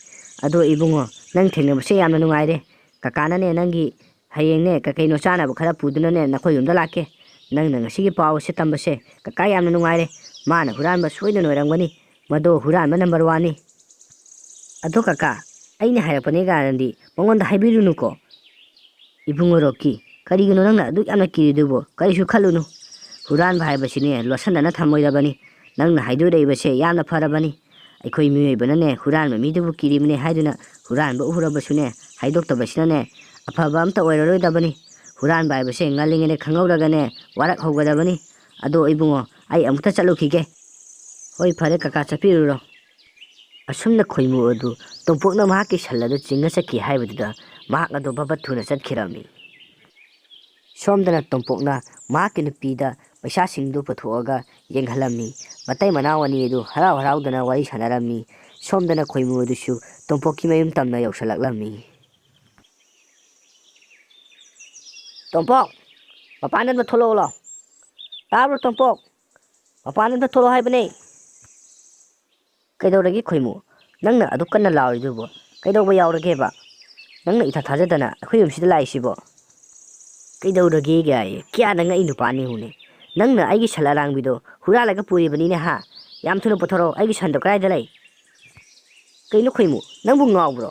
ꯑꯗꯣ ꯏꯕꯨꯡꯉꯣ, ꯅꯪ ꯊꯦꯡꯅꯕꯁꯦ ꯌꯥꯝꯅ ꯅꯨꯡꯉꯥꯏꯔꯦ꯫ ꯀꯀꯥꯅꯅꯦ ꯅꯪꯒꯤ ꯍꯌꯦꯡꯅꯦ ꯀꯩ ꯀꯩꯅꯣ ꯆꯥꯅꯕ ꯈꯔ ꯄꯨꯗꯨꯅꯅꯦ ꯅꯈꯣꯏ ꯌꯨꯝꯗ ꯂꯥꯛꯀꯦ꯫ ꯅꯪꯅ ꯉꯁꯤꯒꯤ ꯄꯥꯎ ꯑꯁꯤ ꯇꯝꯕꯁꯦ ꯀꯀꯥ ꯌꯥꯝꯅ ꯅꯨꯡꯉꯥꯏꯔꯦ꯫ ꯃꯥꯅ ꯍꯨꯔꯥꯟꯕ ꯁꯣꯏꯗꯅ ꯑꯣꯏꯔꯝꯒꯅꯤ꯫ ꯃꯗꯣ ꯍꯨꯔꯥꯟꯕ ꯅꯝꯕꯔ ꯋꯥꯟꯅꯤ꯫ ꯑꯗꯣ ꯀꯀꯥ, ꯑꯩꯅ ꯍꯥꯏꯔꯛꯄꯅꯦ ꯀꯥꯏꯅꯗꯤ ꯃꯉꯣꯟꯗ ꯍꯥꯏꯕꯤꯔꯨꯅꯨꯀꯣ꯫" "ꯏꯕꯨꯡꯉꯣ ꯔꯣꯛꯀꯤ, ꯀꯔꯤꯒꯤꯅꯣ ꯅꯪꯅ ꯑꯗꯨꯛ ꯌꯥꯝꯅ ꯀꯤꯔꯤꯗꯨꯕꯨ? ꯀꯔꯤꯁꯨ ꯈꯜꯂꯨꯅꯨ꯫ ꯍꯨꯔꯥꯟꯕ ꯍꯥꯏꯕꯁꯤꯅꯦ ꯂꯣꯠꯁꯤꯟꯅꯅ ꯊꯝꯃꯣꯏꯗꯕꯅꯤ꯫ ꯅꯪꯅ ꯍꯥꯏꯗꯣꯔꯛꯏꯕꯁꯦ ꯌꯥꯝꯅ ꯐꯔꯕꯅꯤ꯫ ꯑꯩꯈꯣꯏ ꯃꯤꯑꯣꯏꯕꯅꯅꯦ ꯍꯨꯔꯥꯟꯕ ꯃꯤꯗꯨꯕꯨ ꯀꯤꯔꯤꯕꯅꯤ ꯍꯥꯏꯗꯨꯅ ꯍꯨꯔꯥꯟꯕ ꯎꯔꯕꯁꯨꯅꯦ ꯍꯥꯏꯗꯣꯛꯇꯕꯁꯤꯅꯅꯦ ꯑꯐꯕ ꯑꯝꯇ ꯑꯣꯏꯔꯔꯣꯏꯗꯕꯅꯤ꯫ ꯍꯨꯔꯥꯟꯕ ꯍꯥꯏꯕꯁꯦ ꯉꯜꯂꯤꯉꯩꯗ ꯈꯪꯍꯧꯔꯒꯅꯦ ꯋꯥꯔꯛ ꯍꯧꯒꯗꯕꯅꯤ꯫ ꯑꯗꯣ ꯏꯕꯨꯡꯉꯣ, ꯑꯩ ꯑꯃꯨꯛꯇ ꯆꯠꯂꯨꯈꯤꯒꯦ꯫" "ꯍꯣꯏ, ꯐꯔꯦ ꯀꯀꯥ, ꯆꯠꯄꯤꯔꯨꯔꯣ꯫" ꯑꯁꯨꯝꯅ ꯈꯣꯏꯃꯨ ꯑꯗꯨ ꯇꯣꯝꯄꯣꯛꯅ ꯃꯍꯥꯛꯀꯤ ꯁꯟ ꯑꯗꯨ ꯆꯤꯡꯉ ꯆꯠꯈꯤ ꯍꯥꯏꯕꯗꯨꯗ ꯃꯍꯥꯛ ꯑꯗꯨ ꯕꯕꯠ ꯊꯨꯅ ꯆꯠꯈꯤꯔꯝꯃꯤ꯫ ꯁꯣꯝꯗꯅ ꯇꯣꯝꯄꯣꯛꯅ ꯃꯍꯥꯛꯀꯤ ꯅꯨꯄꯤꯗ ꯄꯩꯁꯥꯁꯤꯡꯗꯨ ꯄꯨꯊꯣꯛꯑꯒ ꯌꯦꯡꯍꯜꯂꯝꯃꯤ꯫ ꯃꯇꯩ ꯃꯅꯥꯎ ꯑꯅꯤ ꯑꯗꯨ ꯍꯔꯥꯎ ꯍꯔꯥꯎꯗꯅ ꯋꯥꯔꯤ ꯁꯥꯟꯅꯔꯝꯃꯤ꯫ ꯁꯣꯝꯗꯅ ꯈꯣꯏꯃꯨ ꯑꯗꯨꯁꯨ ꯇꯣꯝꯄꯣꯛꯀꯤ ꯃꯌꯨꯝ ꯇꯝꯅ ꯌꯧꯁꯤꯜꯂꯛꯂꯝꯃꯤ꯫ "ꯇꯣꯝꯄꯣꯛ, ꯃꯄꯥꯟꯗ ꯑꯝꯇ ꯊꯣꯛꯂꯛꯑꯣ ꯂꯥꯎ꯫ ꯇꯥꯕ꯭ꯔꯣ ꯇꯣꯝꯄꯣꯛ? ꯃꯄꯥꯟꯗ ꯑꯝꯇ ꯊꯣꯛꯂꯛꯑꯣ ꯍꯥꯏꯕꯅꯦ꯫" "ꯀꯩꯗꯧꯔꯒꯦ ꯈꯣꯏꯃꯨ? ꯅꯪꯅ ꯑꯗꯨꯛ ꯀꯟꯅ ꯂꯥꯎꯔꯤꯗꯨꯕꯨ ꯀꯩꯗꯧꯕ ꯌꯥꯎꯔꯒꯦꯕ? ꯅꯪꯅ ꯏꯊꯥ ꯊꯥꯖꯗꯅ ꯑꯩꯈꯣꯏ ꯌꯨꯝꯁꯤꯗ ꯂꯥꯛꯏꯁꯤꯕꯣ?" "ꯀꯩꯗꯧꯔꯒꯦ ꯒꯥꯏꯌꯦ? ꯀꯌꯥꯗ ꯉꯛꯏ ꯅꯨꯄꯥꯅꯤ ꯍꯨꯅꯦ꯫ ꯅꯪꯅ ꯑꯩꯒꯤ ꯁꯟ ꯑꯔꯥꯡꯕꯤꯗꯣ ꯍꯨꯔꯥꯜꯂꯒ ꯄꯨꯔꯤꯕꯅꯤꯅꯦ ꯍꯥ? ꯌꯥꯝ ꯊꯨꯅ ꯄꯨꯊꯣꯔꯛꯑꯣ, ꯑꯩꯒꯤ ꯁꯟꯗꯣ ꯀꯗꯥꯏꯗ ꯂꯩ?" "ꯀꯩꯅꯣ ꯈꯣꯏꯃꯨ, ꯅꯪꯕꯨ ꯉꯥꯎꯕ꯭ꯔꯣ?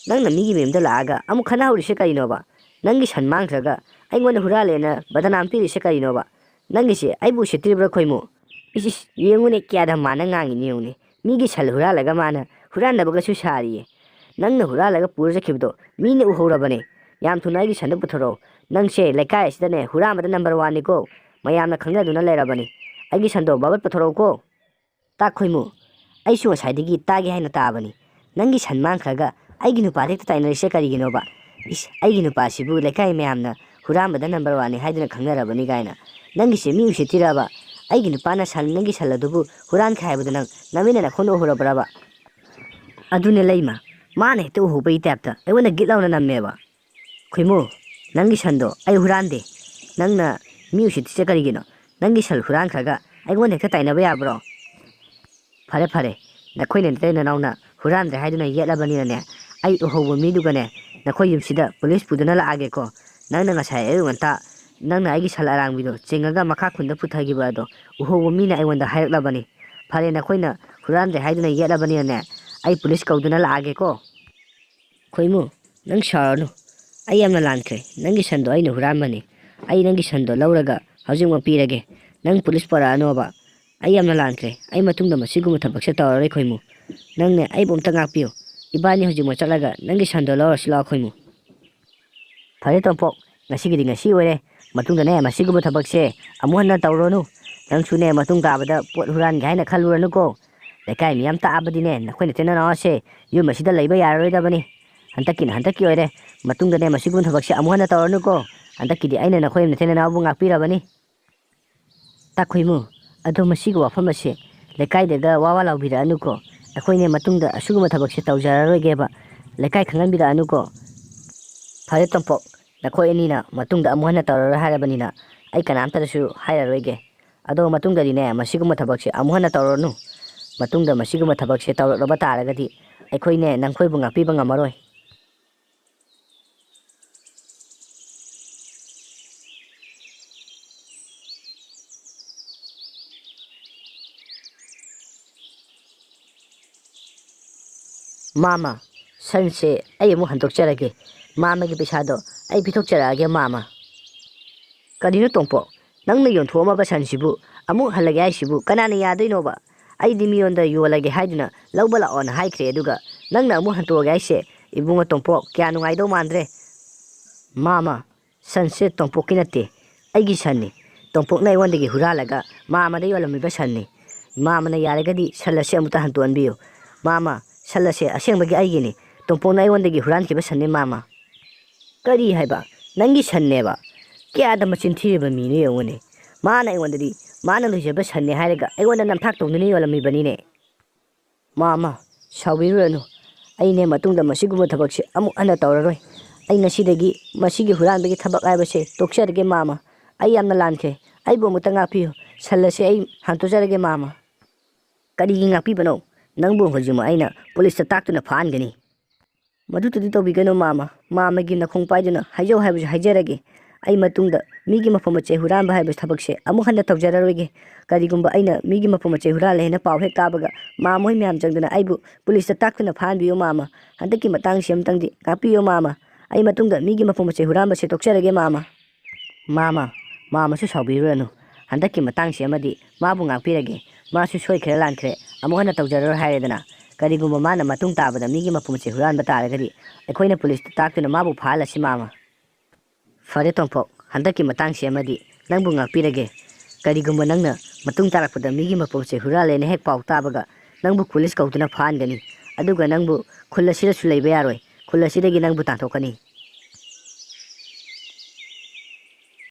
ꯅꯪꯅ ꯃꯤꯒꯤ ꯃꯌꯨꯝꯗ ꯂꯥꯛꯑꯒ ꯑꯃꯨꯛ ꯈꯠꯅꯍꯧꯔꯤꯁꯦ ꯀꯔꯤꯅꯣꯕ? ꯅꯪꯒꯤ ꯁꯟ ꯃꯥꯡꯈ꯭ꯔꯒ ꯑꯩꯉꯣꯟꯗ ꯍꯨꯔꯥꯜꯂꯦꯅ ꯕꯗꯅꯥꯝ ꯄꯤꯔꯤꯁꯦ ꯀꯔꯤꯅꯣꯕ? ꯅꯪꯒꯤꯁꯦ ꯑꯩꯕꯨ ꯎꯁꯤꯠꯇ꯭ꯔꯤꯕ꯭ꯔꯥ ꯈꯣꯏꯃꯨ? ꯏꯁ, ꯏꯁ, ꯌꯦꯡꯉꯨꯅꯦ, ꯀꯌꯥꯗ ꯃꯥꯅ ꯉꯥꯡꯉꯤꯅꯦ ꯌꯦꯡꯉꯨꯅꯦ꯫ ꯃꯤꯒꯤ ꯁꯟ ꯍꯨꯔꯥꯜꯂꯒ ꯃꯥꯅ ꯍꯨꯔꯥꯟꯅꯕꯒꯁꯨ ꯁꯥꯔꯤꯌꯦ꯫ ꯅꯪꯅ ꯍꯨꯔꯥꯜꯂꯒ ꯄꯨꯔ ꯆꯠꯈꯤꯕꯗꯣ ꯃꯤꯅ ꯎꯍꯧꯔꯕꯅꯦ꯫ ꯌꯥꯝ ꯊꯨꯅ ꯑꯩꯒꯤ ꯁꯟꯗꯣ ꯄꯨꯊꯣꯔꯛꯎ꯫ ꯅꯪꯁꯦ ꯂꯩꯀꯥꯏ ꯑꯁꯤꯗꯅꯦ ꯍꯨꯔꯥꯟꯕꯗ ꯅꯝꯕꯔ ꯋꯥꯟꯅꯤꯀꯣ꯫ ꯃꯌꯥꯝꯅ ꯈꯪꯅꯗꯨꯅ ꯂꯩꯔꯕꯅꯤ꯫ ꯑꯩꯒꯤ ꯁꯟꯗꯣ ꯕꯕꯠ ꯄꯨꯊꯣꯔꯛꯎꯀꯣ꯫ ꯇꯥ ꯈꯣꯏꯃꯨ, ꯑꯩꯁꯨ ꯉꯁꯥꯏꯗꯒꯤ ꯇꯥꯒꯦ ꯍꯥꯏꯅ ꯇꯥꯕꯅꯤ꯫ ꯅꯪꯒꯤ ꯁꯟ ꯃꯥꯡꯈ꯭ꯔꯒ ꯑꯩꯒꯤ ꯅꯨꯄꯥꯗ ꯍꯦꯛꯇ ꯇꯥꯏꯅꯔꯤꯁꯦ ꯀꯔꯤꯒꯤꯅꯣꯕ? ꯏꯁ, ꯑꯩꯒꯤ ꯅꯨꯄꯥꯁꯤꯕꯨ ꯂꯩꯀꯥꯏ ꯃꯌꯥꯝꯅ ꯍꯨꯔꯥꯟꯕꯗ ꯅꯝꯕꯔ ꯋꯥꯟꯅꯤ ꯍꯥꯏꯗꯨꯅ ꯈꯪꯅꯔꯕꯅꯤ ꯀꯥꯏꯅ꯫ ꯅꯪꯒꯤꯁꯦ ꯃꯤ ꯎꯁꯤꯠꯇꯤꯔꯕ? ꯑꯩꯒꯤ ꯅꯨꯄꯥꯅ ꯁꯟ, ꯅꯪꯒꯤ ꯁꯟ ꯑꯗꯨꯕꯨ ꯍꯨꯔꯥꯟꯈ꯭ꯔꯦ ꯍꯥꯏꯕꯗꯨ ꯅꯪ ꯅꯃꯤꯠꯅ ꯅꯈꯣꯡꯅ ꯎꯍꯧꯔꯕ꯭ꯔꯕ? ꯑꯗꯨꯅꯦ ꯂꯩꯃ, ꯃꯥꯅ ꯍꯦꯛꯇ ꯎꯍꯧꯕꯒꯤ ꯇꯥꯏꯞꯇ ꯑꯩꯉꯣꯟꯗ ꯒꯤꯠ ꯂꯥꯎꯅ ꯅꯝꯃꯦꯕ꯫ ꯈꯣꯏꯃꯨ, ꯅꯪꯒꯤ ꯁꯟꯗꯣ ꯑꯩ ꯍꯨꯔꯥꯟꯗꯦ꯫ ꯅꯪꯅ ꯃꯤ ꯎꯁꯤꯠꯇ꯭ꯔꯤꯁꯦ ꯀꯔꯤꯒꯤꯅꯣ? ꯅꯪꯒꯤ ꯁꯟ ꯍꯨꯔꯥꯟꯈ꯭ꯔꯒ ꯑꯩꯉꯣꯟꯗ ꯍꯦꯛꯇ ꯇꯥꯏꯅꯕ ꯌꯥꯕ꯭ꯔꯣ? ꯐꯔꯦ, ꯐꯔꯦ, ꯅꯈꯣꯏꯅ ꯅꯇꯩ ꯅꯅꯥꯎꯅ ꯍꯨꯔꯥꯟꯗ꯭ꯔꯦ ꯍꯥꯏꯗꯨꯅ ꯌꯦꯠꯂꯕꯅꯤꯅꯅꯦ, ꯑꯩ ꯎꯍꯧꯕ ꯃꯤꯗꯨꯒꯅꯦ ꯅꯈꯣꯏ ꯌꯨꯝꯁꯤꯗ ꯄꯨꯂꯤꯁ ꯄꯨꯗꯨꯅ ꯂꯥꯛꯑꯒꯦꯀꯣ꯫ ꯅꯪꯅ ꯉꯁꯥꯏ ꯑꯌꯨꯛ ꯉꯟꯇꯥ ꯅꯪꯅ ꯑꯩꯒꯤ ꯁꯟ ꯑꯔꯥꯡꯕꯤꯗꯣ ꯆꯤꯡꯉꯒ ꯃꯈꯥ ꯈꯨꯟꯗ ꯄꯨꯊꯈꯤꯕ ꯑꯗꯣ ꯎꯍꯧꯕ ꯃꯤꯅ ꯑꯩꯉꯣꯟꯗ ꯍꯥꯏꯔꯛꯂꯕꯅꯤ꯫ ꯐꯔꯦ, ꯅꯈꯣꯏꯅ ꯍꯨꯔꯥꯟꯗ꯭ꯔꯦ ꯍꯥꯏꯗꯨꯅ ꯌꯦꯠꯂꯕꯅꯤꯅꯅꯦ, ꯑꯩ ꯄꯨꯂꯤꯁ ꯀꯧꯗꯨꯅ ꯂꯥꯛꯑꯒꯦꯀꯣ꯫ ꯈꯣꯏꯃꯨ, ꯅꯪ ꯁꯥꯎꯔꯅꯨ꯫ ꯑꯩ ꯌꯥꯝꯅ ꯂꯥꯟꯈ꯭ꯔꯦ꯫ ꯅꯪꯒꯤ ꯁꯟꯗꯣ ꯑꯩꯅ ꯍꯨꯔꯥꯟꯕꯅꯤ꯫ ꯑꯩ ꯅꯪꯒꯤ ꯁꯟꯗꯣ ꯂꯧꯔꯒ ꯍꯧꯖꯤꯛꯃꯛ ꯄꯤꯔꯒꯦ꯫ ꯅꯪ ꯄꯨꯂꯤꯁ ꯄꯨꯔꯛꯑꯅꯣꯕ꯫ ꯑꯩ ꯌꯥꯝꯅ ꯂꯥꯟꯈ꯭ꯔꯦ꯫ ꯑꯩ ꯃꯇꯨꯡꯗ ꯃꯁꯤꯒꯨꯝꯕ ꯊꯕꯛꯁꯦ ꯇꯧꯔꯔꯣꯏ, ꯈꯣꯏꯃꯨ꯫ ꯅꯪꯅꯦ ꯑꯩꯕꯨ ꯑꯝꯇ ꯉꯥꯛꯄꯤꯌꯨ꯫ ꯏꯕꯥꯅꯤ ꯍꯧꯖꯤꯛꯃꯛ ꯆꯠꯂꯒ ꯅꯪꯒꯤ ꯁꯟꯗꯣ ꯂꯧꯔꯁꯤ ꯂꯥꯛꯑꯣ, ꯈꯣꯏꯃꯨ꯫ ꯐꯔꯦ ꯇꯣꯝꯄꯣꯛ, ꯉꯁꯤꯒꯤꯗꯤ ꯉꯁꯤ ꯑꯣꯏꯔꯦ꯫ ꯃꯇꯨꯡꯗꯅꯦ ꯃꯁꯤꯒꯨꯝꯕ ꯊꯕꯛꯁꯦ ꯑꯃꯨꯛ ꯍꯟꯅ ꯇꯧꯔꯨꯔꯅꯨ꯫ ꯅꯪꯁꯨꯅꯦ ꯃꯇꯨꯡ ꯇꯥꯕꯗ ꯄꯣꯠ ꯍꯨꯔꯥꯟꯒꯦ ꯍꯥꯏꯅ ꯈꯜꯂꯨꯔꯅꯨꯀꯣ꯫ ꯂꯩꯀꯥꯏ ꯃꯤꯌꯥꯝ ꯇꯥꯛꯑꯕꯗꯤꯅꯦ ꯅꯈꯣꯏ ꯅꯆꯤꯟ ꯅꯅꯥꯎꯁꯦ ꯌꯨꯝ ꯑꯁꯤꯗ ꯂꯩꯕ ꯌꯥꯔꯔꯣꯏꯗꯕꯅꯤ꯫ ꯍꯟꯗꯛꯀꯤꯅ ꯍꯟꯗꯛꯀꯤ ꯑꯣꯏꯔꯦ꯫ ꯃꯇꯨꯡꯗꯅꯦ ꯃꯁꯤꯒꯨꯝꯕ ꯊꯕꯛꯁꯦ ꯑꯃꯨꯛ ꯍꯟꯅ ꯇꯧꯔꯅꯨꯀꯣ꯫ ꯍꯟꯗꯛꯀꯤꯗꯤ ꯑꯩꯅ ꯅꯈꯣꯏ ꯅꯆꯤꯟ ꯅꯅꯥꯎꯕꯨ ꯉꯥꯛꯄꯤꯔꯕꯅꯤ꯫ ꯇꯥꯈꯣꯏꯃꯨ, ꯑꯗꯣ ꯃꯁꯤꯒꯤ ꯋꯥꯐꯝ ꯑꯁꯦ ꯂꯩꯀꯥꯏꯗꯒ ꯋꯥ ꯋꯥ ꯂꯥꯎꯕꯤꯔꯛꯑꯅꯨꯀꯣ꯫ ꯑꯩꯈꯣꯏꯅꯦ ꯃꯇꯨꯡꯗ ꯑꯁꯤꯒꯨꯝꯕ ꯊꯕꯛꯁꯦ ꯇꯧꯖꯔꯔꯣꯏꯒꯦꯕ꯫ ꯂꯩꯀꯥꯏ ꯈꯪꯍꯟꯕꯤꯔꯛꯑꯅꯨꯀꯣ꯫ ꯐꯔꯦ ꯇꯣꯝꯄꯣꯛ, ꯅꯈꯣꯏ ꯑꯅꯤꯅ ꯃꯇꯨꯡꯗ ꯑꯃꯨꯛ ꯍꯟꯅ ꯇꯧꯔꯔꯣꯏ ꯍꯥꯏꯔꯕꯅꯤꯅ ꯑꯩ ꯀꯅꯥꯝꯇꯗꯁꯨ ꯍꯥꯏꯔꯔꯣꯏꯒꯦ꯫ ꯑꯗꯣ ꯃꯇꯨꯡꯗꯗꯤꯅꯦ ꯃꯁꯤꯒꯨꯝꯕ ꯊꯕꯛꯁꯦ ꯑꯃꯨꯛ ꯍꯟꯅ ꯇꯧꯔꯅꯨ꯫ ꯃꯇꯨꯡꯗ ꯃꯁꯤꯒꯨꯝꯕ ꯊꯕꯛꯁꯦ ꯇꯧꯔꯛꯂꯕ ꯇꯥꯔꯒꯗꯤ ꯑꯩꯈꯣꯏꯅꯦ ꯅꯈꯣꯏꯕꯨ ꯉꯥꯛꯄꯤꯕ ꯉꯝꯃꯔꯣꯏ꯫ ꯃꯥꯃ, ꯁꯟꯁꯦ ꯑꯩ ꯑꯃꯨꯛ ꯍꯟꯗꯣꯛꯆꯔꯒꯦ꯫ ꯃꯥꯃꯒꯤ ꯄꯩꯁꯥꯗꯣ ꯑꯩ ꯄꯤꯊꯣꯛꯆꯔꯛꯑꯒꯦ, ꯃꯥꯃ꯫ ꯀꯔꯤꯅꯣ ꯇꯣꯝꯄꯣꯛ? ꯅꯪꯅ ꯌꯣꯟꯊꯣꯛꯑꯝꯃꯕ ꯁꯟꯁꯤꯕꯨ ꯑꯃꯨꯛ ꯍꯜꯂꯒꯦ ꯍꯥꯏꯁꯤꯕꯨ ꯀꯅꯥꯅ ꯌꯥꯗꯣꯏꯅꯣꯕ? ꯑꯩꯗꯤ ꯃꯤꯉꯣꯟꯗ ꯌꯣꯜꯂꯒꯦ ꯍꯥꯏꯗꯨꯅ ꯂꯧꯕ ꯂꯥꯛꯑꯣꯅ ꯍꯥꯏꯈ꯭ꯔꯦ, ꯑꯗꯨꯒ ꯅꯪꯅ ꯑꯃꯨꯛ ꯍꯟꯇꯣꯛꯑꯒꯦ ꯍꯥꯏꯁꯦ, ꯏꯕꯨꯡꯉꯣ ꯇꯣꯝꯄꯣꯛ, ꯀꯌꯥ ꯅꯨꯡꯉꯥꯏꯗꯧ ꯃꯥꯟꯗ꯭ꯔꯦ꯫ ꯃꯥꯃ, ꯁꯟꯁꯦ ꯇꯣꯝꯄꯣꯛꯀꯤ ꯅꯠꯇꯦ, ꯑꯩꯒꯤ ꯁꯟꯅꯤ꯫ ꯇꯣꯝꯄꯣꯛꯅ ꯑꯩꯉꯣꯟꯗꯒꯤ ꯍꯨꯔꯥꯜꯂꯒ ꯃꯥꯃꯗ ꯌꯣꯜꯂꯝꯃꯤꯕ ꯁꯟꯅꯤ꯫ ꯃꯥꯃꯅ ꯌꯥꯔꯒꯗꯤ ꯁꯟ ꯑꯁꯤ ꯑꯃꯨꯛꯇ ꯍꯟꯇꯣꯛꯍꯟꯕꯤꯌꯨ꯫ ꯃꯥꯃ, ꯁꯟ ꯑꯁꯦ ꯑꯁꯦꯡꯕꯒꯤ ꯑꯩꯒꯤꯅꯤ꯫ ꯇꯣꯝꯄꯣꯛꯅ ꯑꯩꯉꯣꯟꯗꯒꯤ ꯍꯨꯔꯥꯟꯈꯤꯕ ꯁꯟꯅꯤ, ꯃꯥꯃ꯫ ꯀꯔꯤ ꯍꯥꯏꯕ? ꯅꯪꯒꯤ ꯁꯟꯅꯦꯕ? ꯀꯌꯥꯗ ꯃꯆꯤꯟ ꯊꯤꯔꯤꯕ ꯃꯤꯅꯣ ꯌꯦꯡꯉꯨꯅꯦ꯫ ꯃꯥꯅ ꯑꯩꯉꯣꯟꯗꯗꯤ ꯃꯥꯅ ꯂꯣꯏꯖꯕ ꯁꯟꯅꯦ ꯍꯥꯏꯔꯒ ꯑꯩꯉꯣꯟꯗ ꯅꯝꯊꯥꯛ ꯇꯧꯗꯨꯅ ꯌꯣꯜꯂꯝꯃꯤꯕꯅꯤꯅꯦ꯫ ꯃꯥꯃ, ꯁꯥꯎꯕꯤꯔꯨꯔꯅꯨ꯫ ꯑꯩꯅꯦ ꯃꯇꯨꯡꯗ ꯃꯁꯤꯒꯨꯝꯕ ꯊꯕꯛꯁꯦ ꯑꯃꯨꯛ ꯍꯟꯅ ꯇꯧꯔꯔꯣꯏ꯫ ꯑꯩ ꯉꯁꯤꯗꯒꯤ ꯃꯁꯤꯒꯤ ꯍꯨꯔꯥꯟꯕꯒꯤ ꯊꯕꯛ ꯍꯥꯏꯕꯁꯦ ꯇꯣꯛꯆꯔꯒꯦ, ꯃꯥꯃ꯫ ꯑꯩ ꯌꯥꯝꯅ ꯂꯥꯟꯈ꯭ꯔꯦ꯫ ꯑꯩꯕꯨ ꯑꯃꯨꯛꯇ ꯉꯥꯛꯄꯤꯌꯨ꯫ ꯁꯟ ꯑꯁꯦ ꯑꯩ ꯍꯟꯇꯣꯛꯆꯔꯒꯦ, ꯃꯥꯃ꯫ ꯀꯔꯤꯒꯤ ꯉꯥꯛꯄꯤꯕꯅꯣ? ꯅꯪꯕꯨ ꯍꯧꯖꯤꯛꯃꯛ ꯑꯩꯅ ꯄꯨꯂꯤꯁꯇ ꯇꯥꯛꯇꯨꯅ ꯐꯥꯍꯟꯒꯅꯤ꯫ ꯃꯗꯨꯇꯗꯤ ꯇꯧꯕꯤꯒꯅꯨ, ꯃꯥꯃ꯫ ꯃꯥꯃꯒꯤ ꯅꯈꯣꯡ ꯄꯥꯏꯗꯨꯅ ꯍꯥꯏꯖꯧ ꯍꯥꯏꯕꯁꯨ ꯍꯥꯏꯖꯔꯒꯦ꯫ ꯑꯩ ꯃꯇꯨꯡꯗ ꯃꯤꯒꯤ ꯃꯄꯣꯠ ꯃꯆꯩ ꯍꯨꯔꯥꯟꯕ ꯍꯥꯏꯕ ꯊꯕꯛꯁꯦ ꯑꯃꯨꯛ ꯍꯟꯅ ꯇꯧꯖꯔꯔꯣꯏꯒꯦ꯫ ꯀꯔꯤꯒꯨꯝꯕ ꯑꯩꯅ ꯃꯤꯒꯤ ꯃꯄꯣꯠ ꯃꯆꯩ ꯍꯨꯔꯥꯜꯂꯦ ꯍꯥꯏꯅ ꯄꯥꯎ ꯍꯦꯛ ꯇꯥꯕꯒ, ꯃꯥꯃ ꯍꯣꯏ ꯃꯌꯥꯝ ꯆꯪꯗꯨꯅ ꯑꯩꯕꯨ ꯄꯨꯂꯤꯁꯇ ꯇꯥꯛꯇꯨꯅ ꯐꯥꯍꯟꯕꯤꯌꯨ, ꯃꯥꯃ꯫ ꯍꯟꯗꯛꯀꯤ ꯃꯇꯥꯡꯁꯤ ꯑꯃꯇꯪꯗꯤ ꯉꯥꯛꯄꯤꯌꯨ, ꯃꯥꯃ꯫ ꯑꯩ ꯃꯇꯨꯡꯗ ꯃꯤꯒꯤ ꯃꯄꯣꯠ ꯃꯆꯩ ꯍꯨꯔꯥꯟꯕꯁꯦ ꯇꯣꯛꯆꯔꯒꯦ, ꯃꯥꯃ꯫ ꯃꯥꯃ, ꯃꯥꯃꯁꯨ ꯁꯥꯎꯕꯤꯔꯨꯔꯅꯨ꯫ ꯍꯟꯗꯛꯀꯤ ꯃꯇꯥꯡꯁꯤ ꯑꯃꯗꯤ ꯃꯥꯕꯨ ꯉꯥꯛꯄꯤꯔꯒꯦ꯫ ꯃꯥꯁꯨ ꯁꯣꯏꯈ꯭ꯔꯦ, ꯂꯥꯟꯈ꯭ꯔꯦ, ꯑꯃꯨꯛ ꯍꯟꯅ ꯇꯧꯖꯔꯔꯣꯏ ꯍꯥꯏꯔꯦꯗꯅ꯫ ꯀꯔꯤꯒꯨꯝꯕ ꯃꯥꯅ ꯃꯇꯨꯡ ꯇꯥꯕꯗ ꯃꯤꯒꯤ ꯃꯄꯣꯠ ꯃꯆꯩ ꯍꯨꯔꯥꯟꯕ ꯇꯥꯔꯒꯗꯤ, ꯑꯩꯈꯣꯏꯅ ꯄꯨꯂꯤꯁꯇ ꯇꯥꯛꯇꯨꯅ ꯃꯥꯕꯨ ꯐꯥꯍꯜꯂꯁꯤ, ꯃꯥꯃ꯫ ꯐꯔꯦ ꯇꯣꯝꯄꯣꯛ, ꯍꯟꯗꯛꯀꯤ ꯃꯇꯥꯡꯁꯤ ꯑꯃꯗꯤ ꯅꯪꯕꯨ ꯉꯥꯛꯄꯤꯔꯒꯦ꯫ ꯀꯔꯤꯒꯨꯝꯕ ꯅꯪꯅ ꯃꯇꯨꯡ ꯇꯥꯔꯛꯄꯗ ꯃꯤꯒꯤ ꯃꯄꯣꯠ ꯃꯆꯩ ꯍꯨꯔꯥꯜꯂꯦꯅ ꯍꯦꯛ ꯄꯥꯎ ꯇꯥꯕꯒ, ꯅꯪꯕꯨ ꯄꯨꯂꯤꯁ ꯀꯧꯗꯨꯅ ꯐꯥꯍꯟꯒꯅꯤ꯫ ꯑꯗꯨꯒ ꯅꯪꯕꯨ ꯈꯨꯜ ꯑꯁꯤꯗꯁꯨ ꯂꯩꯕ ꯌꯥꯔꯣꯏ꯫ ꯈꯨꯜ ꯑꯁꯤꯗꯒꯤ ꯅꯪꯕꯨ ꯇꯥꯟꯊꯣꯛꯀꯅꯤ꯫